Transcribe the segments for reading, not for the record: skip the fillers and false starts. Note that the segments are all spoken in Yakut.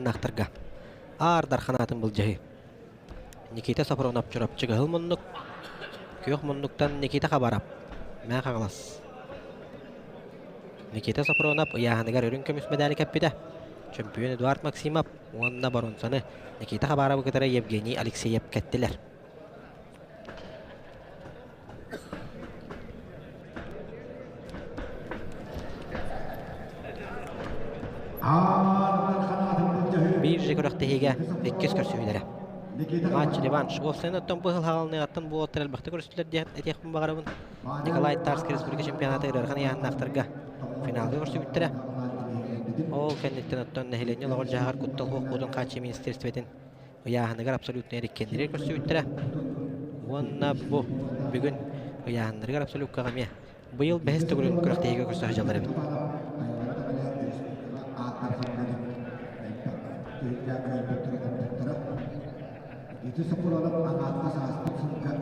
ыйааһыннаахтарга Аар Дархан аатын былдьаһыы. Никита Сопронов Чурапчы кыһыл муннук, күөх муннуктан Никита Хабаров, Мэҥэ Хаҥалас. Никита Сопронов ыйааһыныгар үрүҥ көмүс мэдээли кэппитэ. Чөмпүйүөн Эдуард Максимов уонна боруонсаны Никита Хабаровы кытары Евгений Алексеев кэттилэр. Биир күрэхтэһиигэ иккис көрсүһүүлэрэ. Матч реванш. Уопсайынан оттон бу хаалыныгаттан бу уолаттар элбэхтик көрүстүлэр диэн этиэхпин баҕарабын. Николай Тарский республика чемпионата ыарахан ыйааһыннаахтарга финалга көрсүбүттэрэ. Ол кэнниттэн оттон нэһилиэнньэ олоҕор-дьаһаҕар куттал суох буолуутун хааччыйыы министиэристибэтин ыйааһыныгар абсолютнай эриккэннэри көрсүбүттэрэ. Уонна бу бүгүн ыйааһыннарыгар абсолюткаҕа эмиэ быйыл бэһис төгүлүн күрэхтэһиигэ көрсө сылдьаллар эбит. Ити сокуонун аҥаардас ааспыт сылга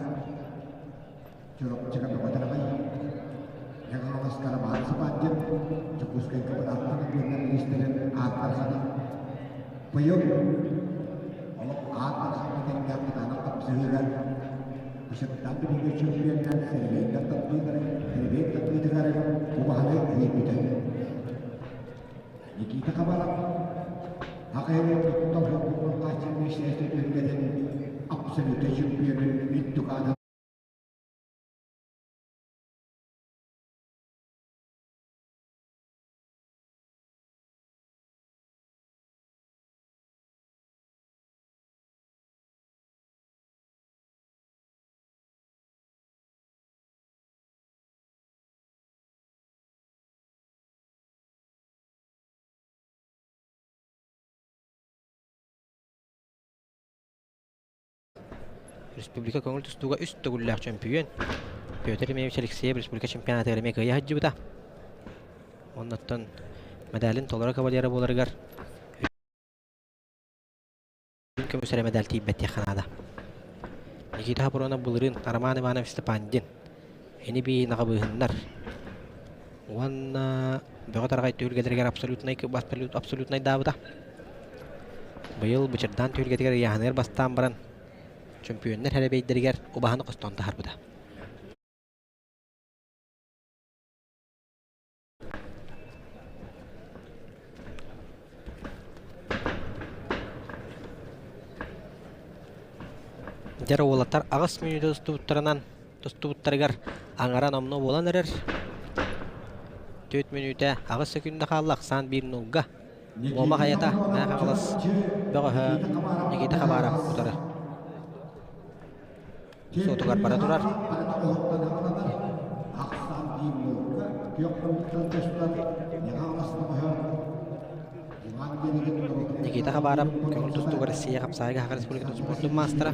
Чурапчыга бөҕөтөрөҕөй Ягаласкара баар сапааддьын Дьокуускайга бырааттан үгүөннэр министрин ааттархана быйыл олох ааттархана тэҥнээх кытаанах хапсыһыыга Ышыктан билиҥҥи чөмпүйүөннэр Сэргэйдэр тардыыларын Сэргэй тардыытыгар убаһаны ыйбыта. Никита Хабаров Аҕыйах туттал хокуукун хааччах министиэристибэтин түһүлгэтин абсолютнай чөмпүйүөнүн үрдүк аатын Республика көҥүл тустууга үс төгүллээх чөмпүйүөн Петр Ильич Алексеев республика чемпионатыгар эмиэ кыайа сылдьыбыта. Оннуттан медалин толоро кавалера буоларыгар көмүс эрэ медаль тиийбэт диэххэ наада. Никита Хапронов былырыын Роман Иванович Степандин ини-бии наҕабыыһыннар уонна бөҕө тараҕай түһүлгэлэригэр абсолютнай абсолютнайдаабыта. Быйыл Бычырдаан түһүлгэтигэр ыйааһыныгар бастаан баран чөмпүйүөннэр сэрэбиэйдэригэр убаһаны хостоон таһаарбыта. Дьэ уолаттар аҕыс мүнүүтэ тустубуттарынан тустубуттарыгар аҥара номнуо буолан эрэр. 4 мүнүүтэ 8 секунда хаалла ахсаан 1 нулга. Муома хайата Мэҥэ Хаҥалас бөҕөһө Никита Хабаров утары суотугар бара турар. Никита Хабаров көҥүл тустууга Россия хапсаайга Саха Республикатын спордун маастара.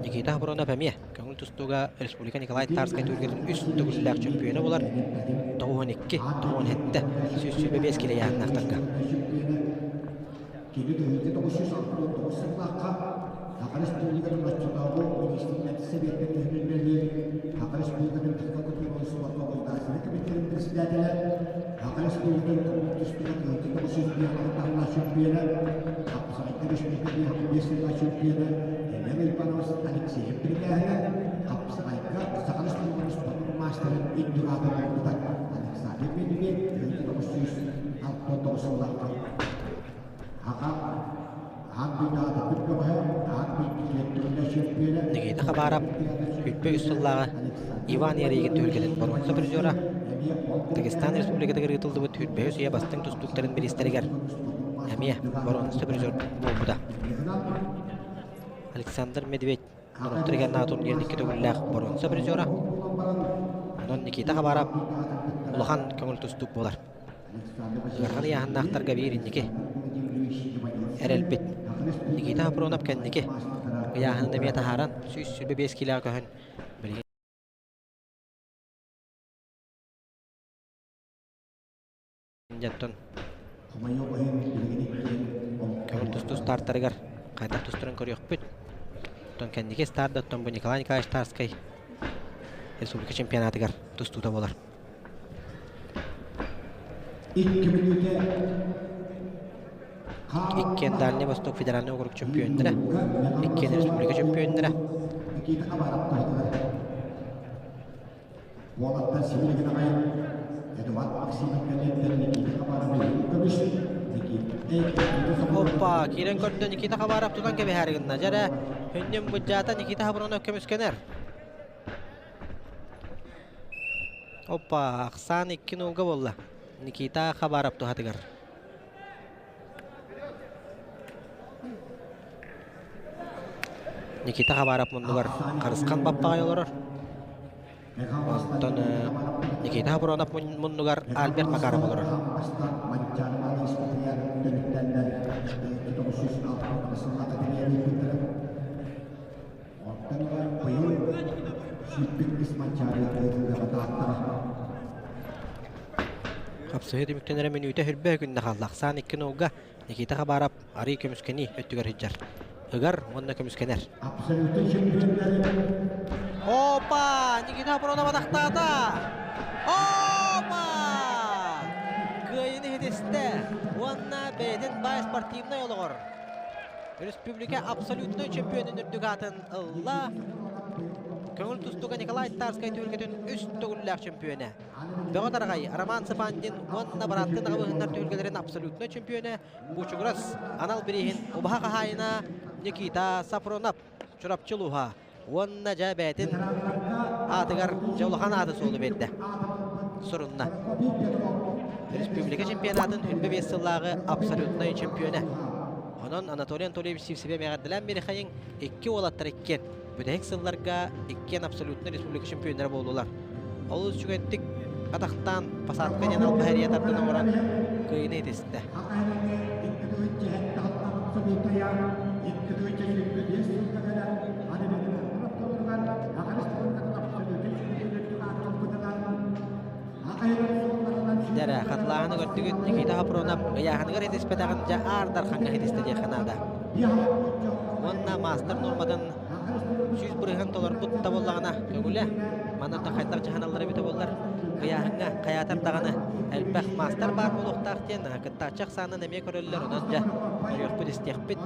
Никита Хабронов эмиэ көҥүл тустууга Республика Николай Тарскай түһүлгэтин үс төгүллээх чөмпүйүөнэ буолар. 92, 97, 125 килэ ыйааһыннаахтарга. Кини тыһыынча 969 сыллаахха Саха Республикатын оччотооҕу Министрлэр Сэбиэттэн түһүнүллэлиир Саха Республикатын Физкультурнай спорка государственнай комитетын председателэ, Саха Республикатын Коммунистическай 1905 таһымнаах чемпиона, Хапсаҕайга республика 55 сыллаах чемпиона Елена Иванович Алексеев бирикээһинэ, Хапсаҕайга Саха Республикатын спордун маастарын үрдүк аатын ылбыта Александр Медведев 1969 сыллаахха Никита Хабаров 23 сыллааҕы Иван Ярыгин түһүлгэтин боруонса призера, Дагестан Республикатыгар ыытыллыбыт 23 үйэ бастыҥ тустууктарын бириистэригэр эмиэ боруонса призер буолбута. Александр Медведь норуоттарыгар турнирын икки төгүллээх боруонса призера. Онон Никита Хабаров улахан көҥүл тустуук буолар. Ыарахан ыйааһыннаахтарга биир инники эрэлбит Никита Хапронов кэнники ыйааһынын эмиэ таһааран 125 киилэҕэ көһөн билигин дьонтон көҥүл тустуу стартарыгар хайдах тустарын көрүөхпүт. Оттон кэнники старда оттон бу Николай Николаевич Тарскай республика чемпионатыгар тустуута буолар. Иккиэн Дальний Восток федеральный округ чөмпүйүөннэрэ, иккиэн республика чөмпүйүөннэрэ. Уолаттар сибилигин аҕай Эдуард Максимов кэлиэттэн Никита Хабаров көмүс Оппа, киирэн көрдө Никита Хабаров тутан кэбиһээри гынна. Дьэ эрэ, хүннүм быдьаата Никита Хабронов көмүскэнэр. Оппа, ахсаан 2-0 буолла. Никита Хабаров туһатыгар. Никита Хабаров муннугар Харысхан Баппаҕай олорор. Онтон Никита Хабронов муннугар Альберт Макаров олорор. Хапсыһыы түмүктэнэрэ мүнүүтэ хүрбэ күннэ хаалла. Ахсаан 2-0 Никита Хабаров арыы көмүскэнии өттүгэр сылдьар. Ыгар уонна көмүскэнэр. Опа! Никита Хабаронов атахтаата! Опа! Кыайыыны ситистэ уонна бэйэтин баай спортивнай олоҕор Республика абсолютнай чемпионун үрдүк аатын ылла. Көҥүл тустууга Николай Тарскай түһүлгэтин үс төгүллээх чемпиона. Бөҕө Тараҕай Роман Цыпандин уонна бырааттыы Наҕабыһыннар түһүлгэлэрин абсолютнай чемпиона Бучугурас анал бирииһин убаһа хаһаайына Никита Сафронов Чурапчы улууһа уонна дьэ бэйэтин аатыгар дьэ улахан ааты суолу биэрдэ. Сурунна. Республика чемпионатын 25 сыллааҕы абсолютнай чемпиона. Онон Анатолий Анатольевич Сивцеве мэҕэрдэлээн Мирихайын икки уолаттар иккиэн бүтэһик сылларга иккиэн абсолютнай республика чемпионнара буоллулар. Олус үчүгэйдик атахтаан посадка диэн албаһы эрийэ тардан оҥорон кыайыыны итистэ. Дэрэ, хатылааһыны көрдүгүт, Никита Хапронов ыйааһыныгар итиспэтэҕин дьэ аар дархаҥҥа итистэ диэххэ наада. Уонна маастар нуорматын 100% толорбут да буоллаҕына көҥүлэ. Манна хайдах дьаһаналлара эбитэ буоллар, ыйааһыҥҥа хайаатар даҕаны элбэх маастар баар буолуохтаах диэн кыттааччы ахсаанын эмиэ көрөллөр. Онон дьэ көрүөхпүт, истиэхпит,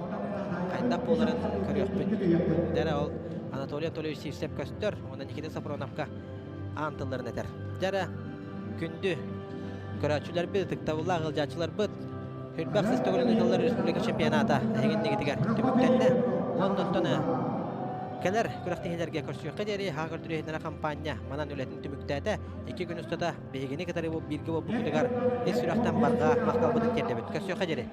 хайдах буоларын көрүөхпүт. Дьэ ол Анатолий Анатольевич Сивцев көстөр, уонна Никита Сафроновка аан тылларын этэр. Дьэ эрэ, күндү көрөөччүлэрбит, ытыктабыллаах ыалдьааччыларбыт, Хүрбэх сис төгүлүн ыытыллар республика чемпионата эһигиннигитигэр түмүктэннэ. Онтон кэлэр күрэхтэһиилэргэ көрсүөххэ диэри Хаакыр түрүһүннэрэ хампаанньа манан үлэтин түмүктээтэ. Икки күн устата биһигини кытары бииргэ буолбуккутугар ис сүрэхтэн барҕа махталбытын тиэрдэбит. Көрсүөххэ диэри.